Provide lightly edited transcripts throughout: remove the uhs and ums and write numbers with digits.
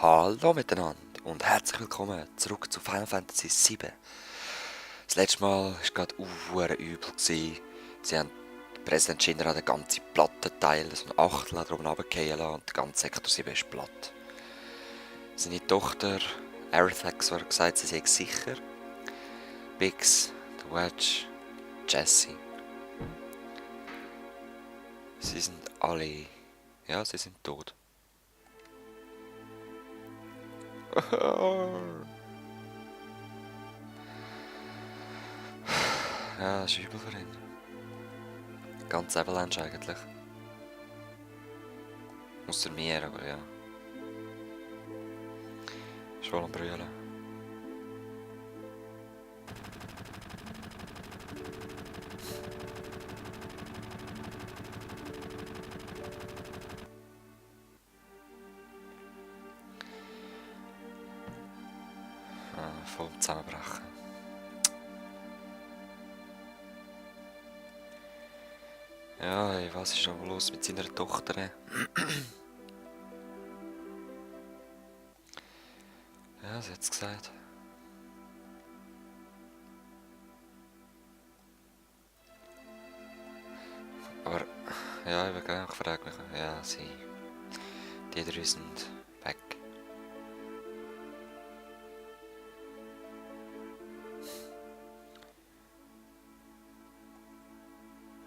Hallo miteinander und herzlich willkommen zurück zu Final Fantasy VII. Das letzte Mal war gerade übel. Sie haben Präsident Shinra den ganzen Plattenteil, so ein Achtel da oben runterfallen lassen und der ganze Sektor 7 ist platt. Seine Tochter Aerithx hat gesagt, sie sei sicher. Biggs, The Wedge, Jesse. Sie sind alle... Ja, sie sind tot. Ja, das ist übel für ihn. Ganz Avalanche eigentlich. Ausser mir, aber ja. Ist wohl am Brüllen. Voll am Zusammenbrechen. Ja, ey, was ist noch los mit seiner Tochter? Ja, sie hat's gesagt. Aber, ja, ich frage mich, ja, die drei sind weg.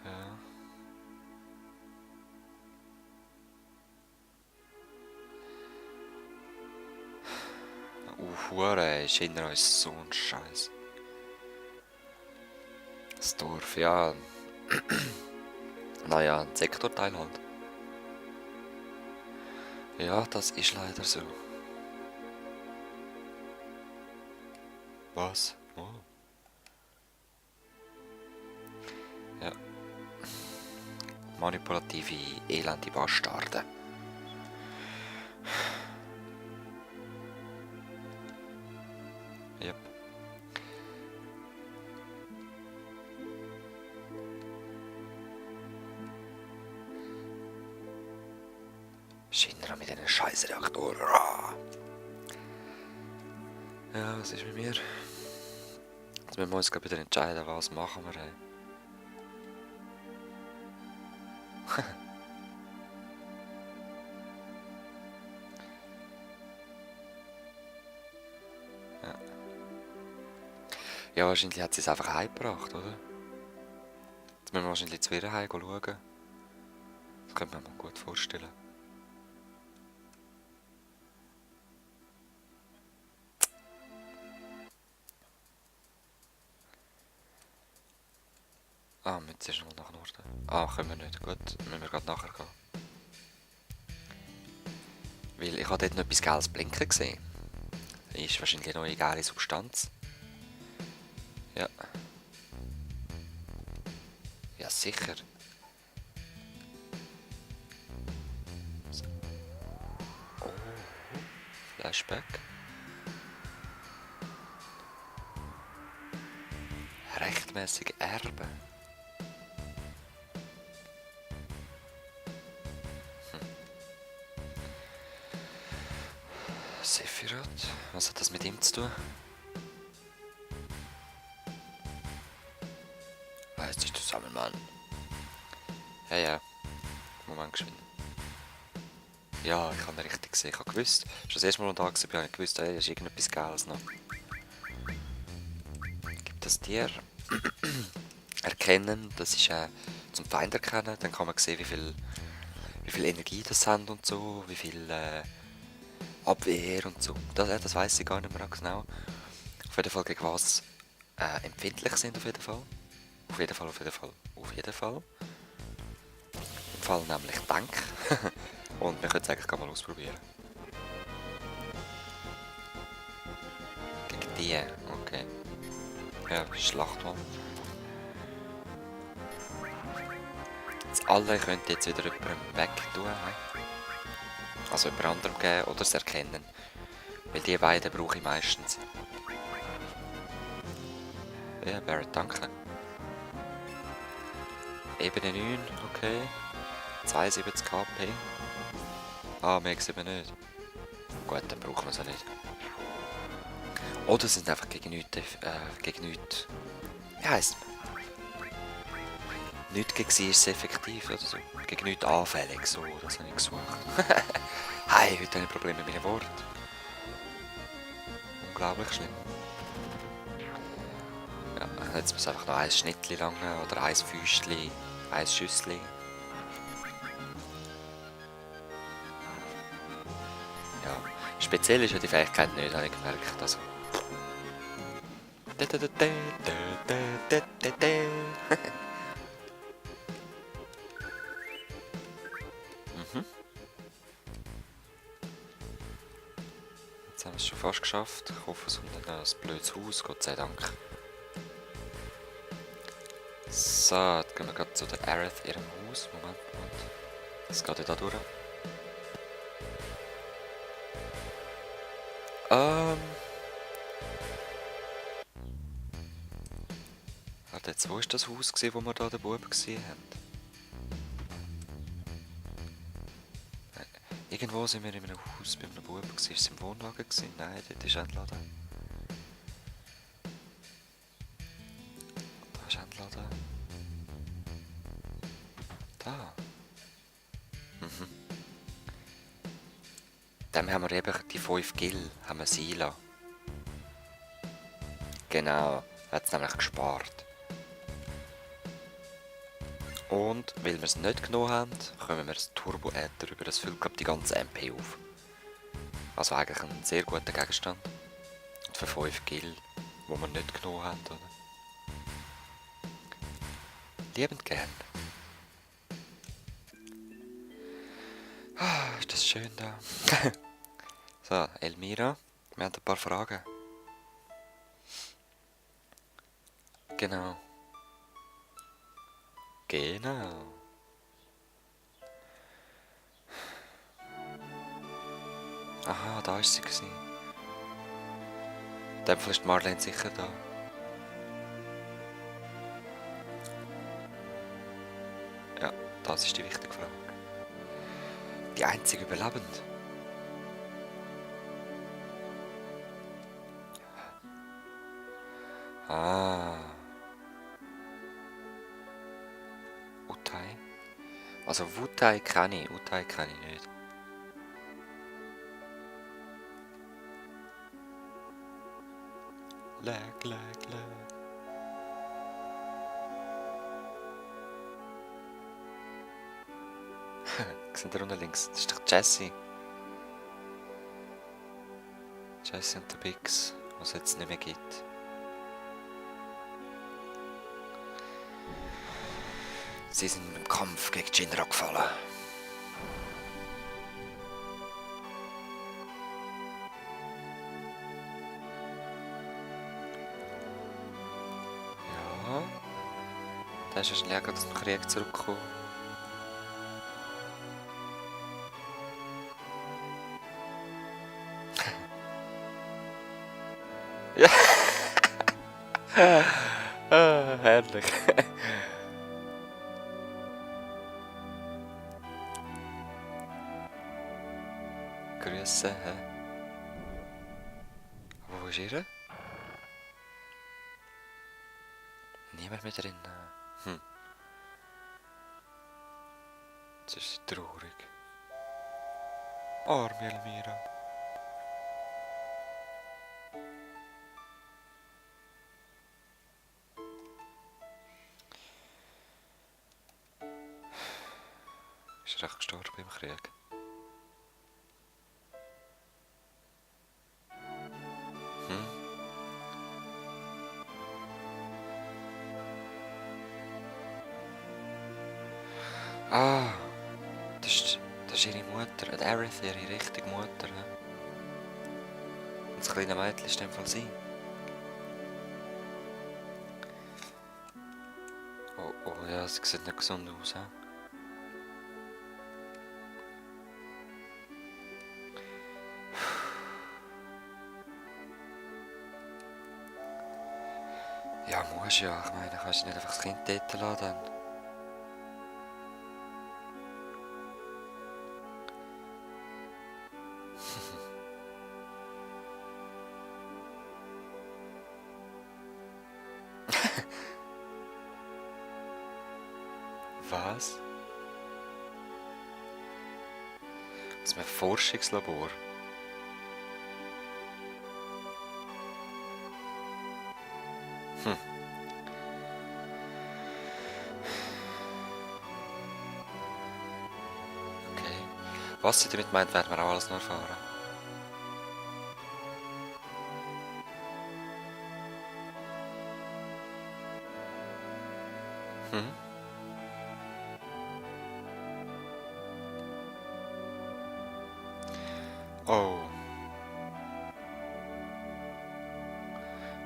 Ja. Hure, Shinra ist so ein Scheiß. Das Dorf, ja. Naja, ein Sektorteil halt. Ja, das ist leider so. Was? Oh. Ja. Manipulative, elende Bastarde. Yep. Shinra mit diesen scheiß Reaktoren. Ja, was ist mit mir? Jetzt müssen wir uns gerade wieder entscheiden, was machen wir. Ja. Ja, wahrscheinlich hat sie es einfach heimgebracht, oder? Jetzt müssen wir wahrscheinlich zu ihr heim schauen. Das könnte man mir gut vorstellen. Ah, wir müssen schnell nach Norden. Ah, können wir nicht. Gut, müssen wir gerade nachher gehen. Weil ich habe dort noch etwas Geiles blinken gesehen. Ist wahrscheinlich eine neue geile Substanz. Ja. Ja, sicher. So. Oh. Flashback. Rechtmäßig Erbe. Sephiroth? Was hat das mit ihm zu tun? Reiß dich zusammen, Mann. Ja. Moment geschwind. Ja, ich habe ihn richtig gesehen. Ich habe gewusst, schon das erste Mal da gewesen, habe ich gewusst, hey, da ist irgendetwas Geiles noch. Gibt das Tier? Erkennen, das ist zum Feind erkennen, dann kann man sehen, wie viel Energie das haben und so, wie viel Abwehr und so. Das weiß ich gar nicht mehr genau. Auf jeden Fall gegen was empfindlich sind auf jeden Fall. Auf jeden Fall. Im Fall nämlich Tank. Und wir können es eigentlich mal ausprobieren. Gegen die, okay. Ja, Schlacht mal. Jetzt alle könnt jetzt wieder jemandem wegtun. Also jemand anderem geben oder es erkennen. Weil die beiden brauche ich meistens. Ja, Barrett, danke. Ebene 9, okay. 72 KP. Ah, merk's eben nicht. Gut, dann brauchen wir sie nicht. Oder sind einfach gegen nichts, wie heisst es? Nicht gegen sie ist es effektiv oder so. Gegen nichts anfällig, so, das habe ich gesucht. Hey, heute habe ich Probleme mit meinen Worten. Unglaublich schlimm. Ja, jetzt muss einfach noch ein Schnittchen lange oder ein Füßchen, ein Schüssli. Ja, speziell ist ja die Fähigkeit nicht, habe ich gemerkt. Also. Mhm. Jetzt haben wir es schon fast geschafft. Ich hoffe, es kommt dann ein blödes Haus, Gott sei Dank. So, jetzt gehen wir gerade zu der Aerith ihrem Haus. Moment. Das geht ja da durch. Warte, jetzt, wo war das Haus, wo wir da den Buben gesehen haben? Irgendwo sind wir in einem Haus bei einem Buben. War es im Wohnwagen? Nein, dort ist ein Laden. Da ist ein Laden. Da. Mhm. Dem haben wir eben die 5 Gil haben wir sein lassen. Genau, hat es nämlich gespart. Und weil wir es nicht genommen haben, kommen wir das Turbo-Äther über. Das füllt, glaube ich, die ganze MP auf. Also eigentlich ein sehr guter Gegenstand. Und für 5 Gil, die wir nicht genommen haben, oder? Liebend gern. Ah, ist das schön da. So, Elmira, wir haben ein paar Fragen. Genau. Aha, da war sie. In dem Fall ist Marlene sicher da. Ja, das ist die wichtige Frage. Die einzige Überlebende. Ah. Utai. Also Wutai kenne ich, Utai kenne ich nicht. Lag. Sind da unten links? Das ist doch Jessie. Jessie und der Bix, was es jetzt nicht mehr gibt. Sie sind im Kampf gegen Shinra gefallen. Ja. Da ist wahrscheinlich auch gerade aus dem Krieg zurückgekommen. Ja. Herrlich. Grüße, hä? Wo ist ihr? Niemand mehr drin. Das ist traurig. Arme Elmira. Ist recht gestorben im Krieg. Ah, das ist ihre Mutter, die Aerith, ihre richtige Mutter. He? Und das kleine Mädchen ist in dem Fall sie. Oh ja, sie sieht nicht gesund aus. He? Ja, muss ja. Ich meine, kannst du nicht einfach das Kind dort lassen. Was? Aus einem Forschungslabor? Hm. Okay. Was sie damit meint, werden wir auch alles noch erfahren. Hm? Oh.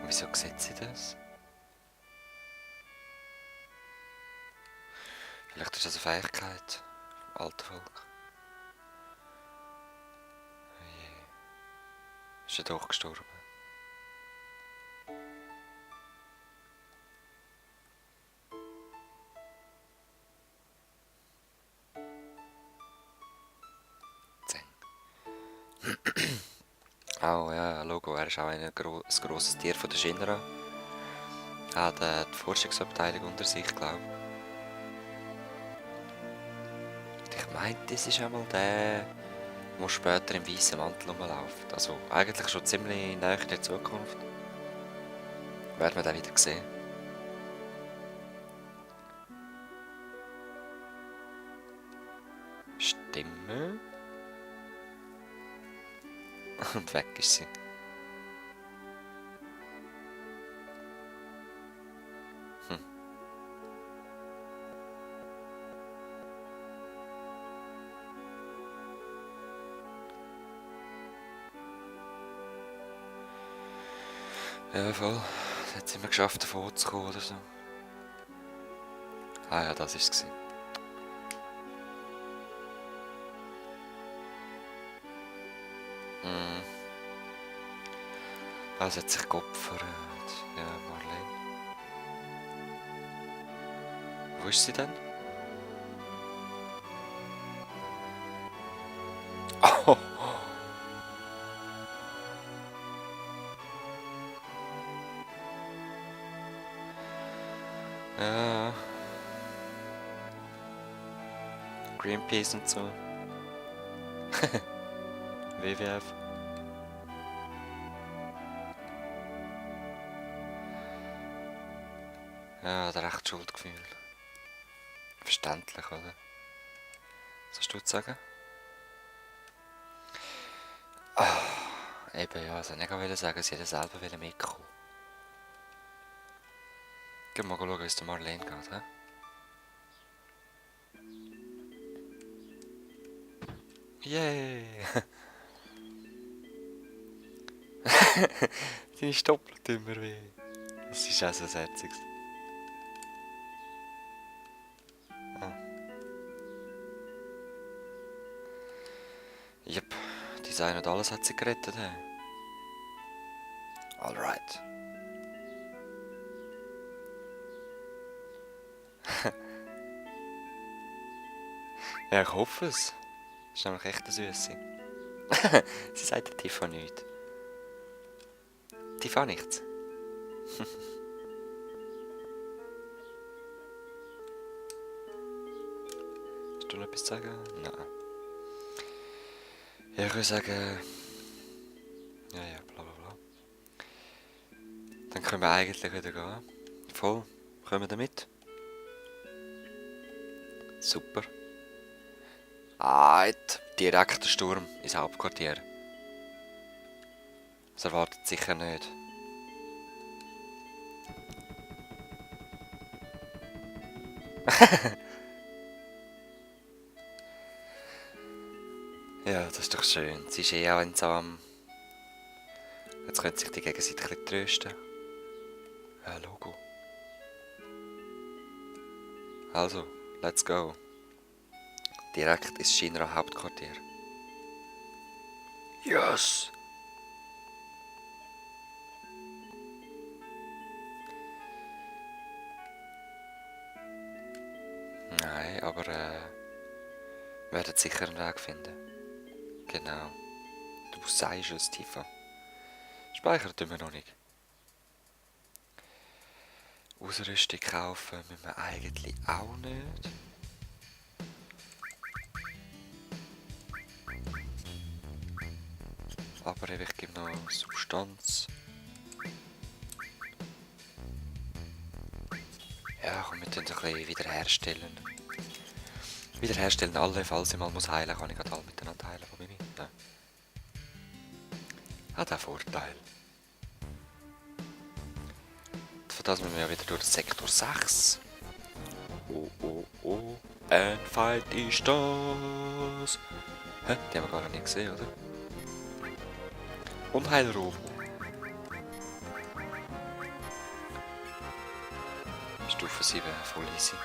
Und wieso sieht sie das? Vielleicht ist das eine Fähigkeit vom alten Volk. Oh je. Ist er doch gestorben? Zeng. Oh ja, Logo. Er ist auch ein grosses Tier von der Shinra. Er hat die Forschungsabteilung unter sich, glaube ich. Ich meine, das ist einmal der, der später im weißen Mantel rumläuft. Also eigentlich schon ziemlich nahe in der Zukunft. Werden wir den wieder sehen. Stimme. Und weg ist sie. Ja, voll. Jetzt sind wir geschafft, davon zu kommen oder so. Ah ja, das war es. Hm. Also hat sich geopfert. Ja, Marlene. Wo ist sie denn? Oh! Ja. Greenpeace und so. WWF. Ja, der recht Schuldgefühl. Verständlich, oder? Was hast du zu sagen? Ah, eben ja, also nicht sagen, sie hätte selber mitkommen. Geh mal schauen, wie es der Marlene geht, hä? Yay! Deine Stoppel tut immer weh. Das ist auch so ein Herziges. Ah. Yep, Design und alles hat sie gerettet, hä? Alright. Ja, ich hoffe es. Das ist nämlich echt eine Süße. Sie sagt der Tifa nichts. Tifa nichts. Hast du noch etwas zu sagen? Nein. Ja, ich würde sagen... Ja, bla bla bla. Dann können wir eigentlich wieder gehen. Voll. Kommen wir damit? Super. Direkt der Sturm ins Hauptquartier. Das erwartet sicher nicht. Ja, das ist doch schön. Sie ist auch einsam. Jetzt können sich die gegenseitig ein bisschen trösten. Ja, Logo. Also, let's go. Direkt ins Shinra Hauptquartier. Yes! Nein, aber wir werden sicher einen Weg finden. Genau. Du sagst es, Tifa. Speichern tun wir noch nicht. Ausrüstung kaufen müssen wir eigentlich auch nicht. Aber ich gebe noch Substanz. Ja, komm, wir tun es ein bisschen wiederherstellen. Wiederherstellen alle, falls ich mal muss heilen, kann ich gerade alle miteinander heilen. Wo bin ich? Ja. Hat auch Vorteil. Für das müssen wir ja wieder durch den Sektor 6. Oh, oh, oh. Ein Feind ist das. Hä? Die haben wir gar nicht gesehen, oder? Unheilrobo. Stufe 7, voll easy.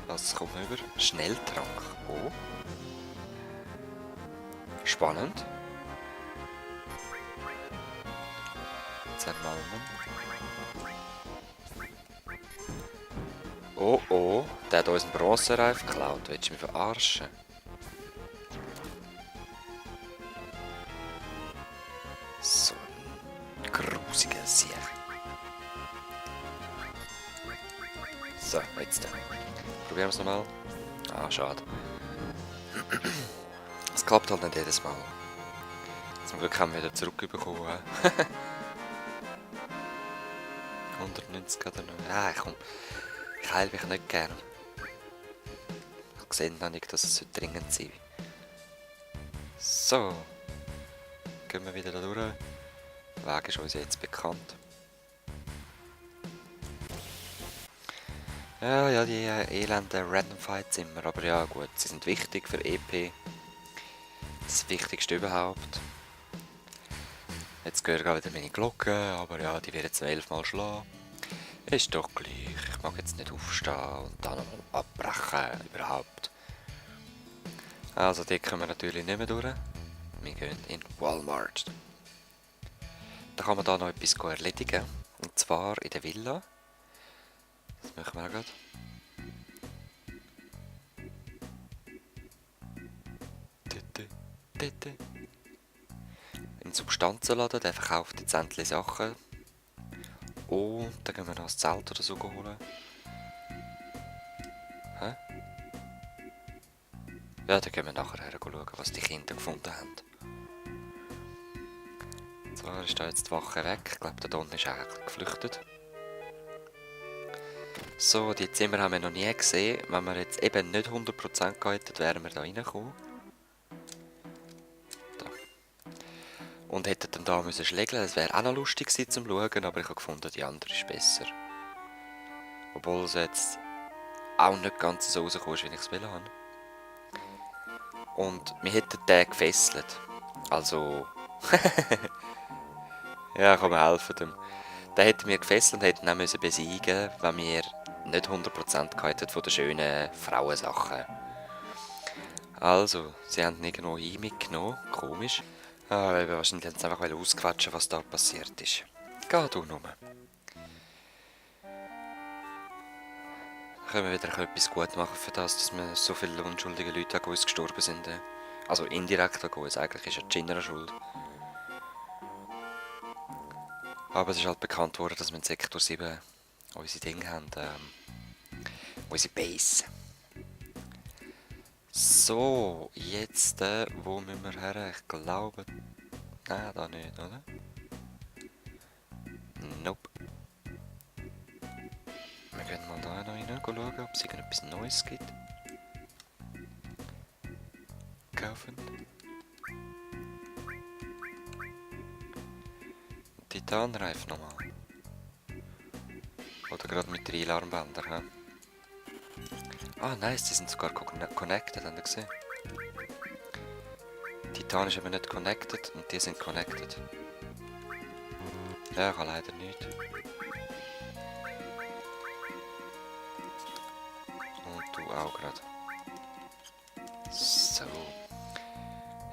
Was kommt über? Schnelltrank. Oh. Spannend. Zermalmen. Oh oh, der hat uns einen Bronzereif geklaut. Willst du mich verarschen? So ein grusiger Sieg. So, jetzt dann. Probieren wir es nochmal. Ah, schade. Es klappt halt nicht jedes Mal. Zum Glück haben wir wieder zurückbekommen. 190 oder noch. Ja, komm. Ich heile mich nicht gern. Ich sehe noch nicht, dass es dringend sein so. Gehen wir wieder da durch. Der Weg ist uns jetzt bekannt. Ja, die elenden Random Fights immer. Aber ja, gut, sie sind wichtig für EP. Das Wichtigste überhaupt. Jetzt gehört gerade wieder meine Glocke, aber ja, die wird jetzt 11 Mal schlagen. Ist doch gleich. Ich mag jetzt nicht aufstehen und dann nochmal abbrechen, überhaupt. Also, die kommen wir natürlich nicht mehr durch. Wir gehen in Walmart. Da kann man da noch etwas erledigen. Und zwar in der Villa. Das machen wir auch gerade. Im Substanzenladen, der verkauft jetzt endlich Sachen. Und dann gehen wir noch das Zelt oder so holen. Hä? Ja, dann gehen wir nachher her schauen, was die Kinder gefunden haben. So, ist da jetzt die Wache weg. Ich glaube, der Don ist eigentlich geflüchtet. So, die Zimmer haben wir noch nie gesehen. Wenn wir jetzt eben nicht 100% gehalten, wären wir da reingekommen. Da. Und hätten dann da müssen schlägeln. Das wäre auch noch lustig gewesen zum Schauen, aber ich habe gefunden, die andere ist besser. Obwohl es jetzt auch nicht ganz so rausgekommen ist, wie ich es will haben. Und wir hätten den gefesselt. Also... ja, kann mir helfen dem. Den hätten wir gefesselt und hätten auch müssen besiegen, wenn wir nicht 100% gehalten von den schönen Frauensachen. Also, sie haben ihn irgendwo mitgenommen. Komisch. Aber wahrscheinlich haben sie einfach ausquetschen, was da passiert ist. Geh du nur. Können wir wieder etwas gut machen für das, dass wir so viele unschuldige Leute an uns gestorben sind. Also indirekt an uns, eigentlich ist ja Ginnera schuld. Aber es ist halt bekannt worden, dass wir in Sektor 7 unsere Dinge haben. Unsere Base. So, jetzt, wo müssen wir her? Ich glaube... Nein, da nicht, oder? Nope. Wir gehen mal da noch rein schauen, ob es irgendetwas Neues gibt. Kaufen. Titanreif nochmal. Oder gerade mit 3 Alarmbändern, he? Ah, nice, die sind sogar connected, habt ihr gesehen? Titan ist aber nicht connected und die sind connected. Ja, ich habe leider nicht. Und du auch gerade. So.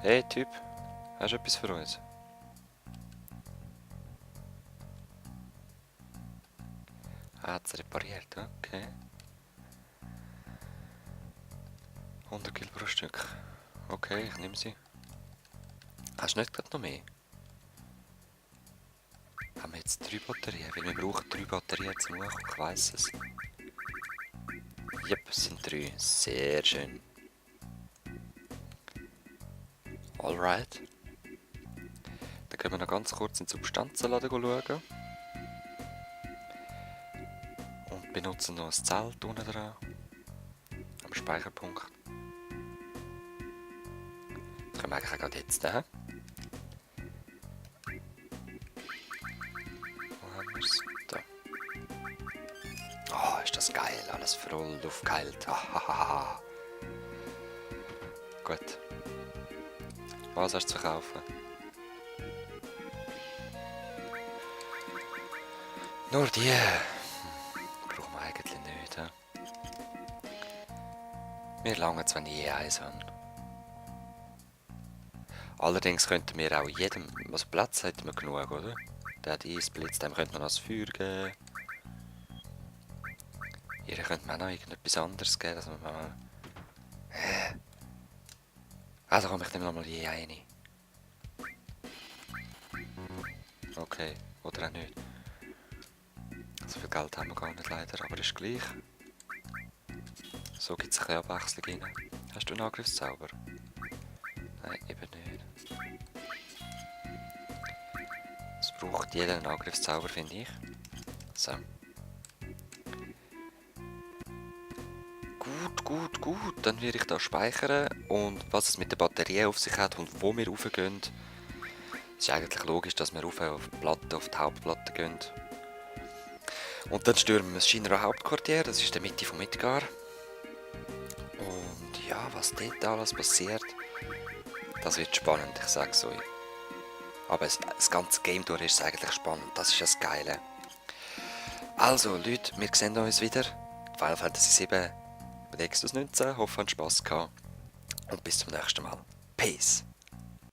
Hey Typ, hast du etwas für uns? Ah, hat es repariert, okay. 100 Kilo pro Stück. Okay, ich nehme sie. Hast du nicht gerade noch mehr? jetzt 3 Batterien? Weil wir brauchen 3 Batterien zum Hoch, ich weiss es. Yep, es sind 3. Sehr schön. Alright. Dann können wir noch ganz kurz in den Substanzenladen schauen. Und benutzen noch ein Zelt unten dran. Am Speicherpunkt. Das können wir eigentlich auch gerade jetzt nehmen. Wo haben wir es? Da. Oh, ist das geil. Alles voll aufgeheilt. Ahahaha. Gut. Was hast du zu verkaufen? Nur die. Brauchen wir eigentlich nicht. He? Wir langen zwar nie eins an. Allerdings könnten wir auch jedem, was Platz hätten wir genug, oder? Der hat Eisblitz, dem könnte man noch das Feuer geben. Ihr könnt mir auch noch irgendetwas anderes geben, dass man mal... Also komm, ich nehme nochmal je eine. Okay, oder auch nicht. So viel Geld haben wir gar nicht leider, aber ist gleich. So gibt es ein bisschen Abwechslung rein. Hast du einen Angriffszauber? Nein, eben nicht. Es braucht jeder einen Angriffszauber, finde ich. So. Gut. Dann werde ich da speichern. Und was es mit der Batterie auf sich hat und wo wir raufgehen. Es ist eigentlich logisch, dass wir rauf auf die Platte, auf die Hauptplatte gehen. Und dann stürmen wir das Shinra Hauptquartier, das ist in der Mitte von Midgar. Und ja, was dort alles passiert, das wird spannend, ich sag's euch. Aber das ganze Game durch ist eigentlich spannend, das ist das Geile. Also Leute, wir sehen uns wieder. Final Fantasy VII, Nexus 19, hoffe, ihr habt Spass gehabt. Und bis zum nächsten Mal. Peace!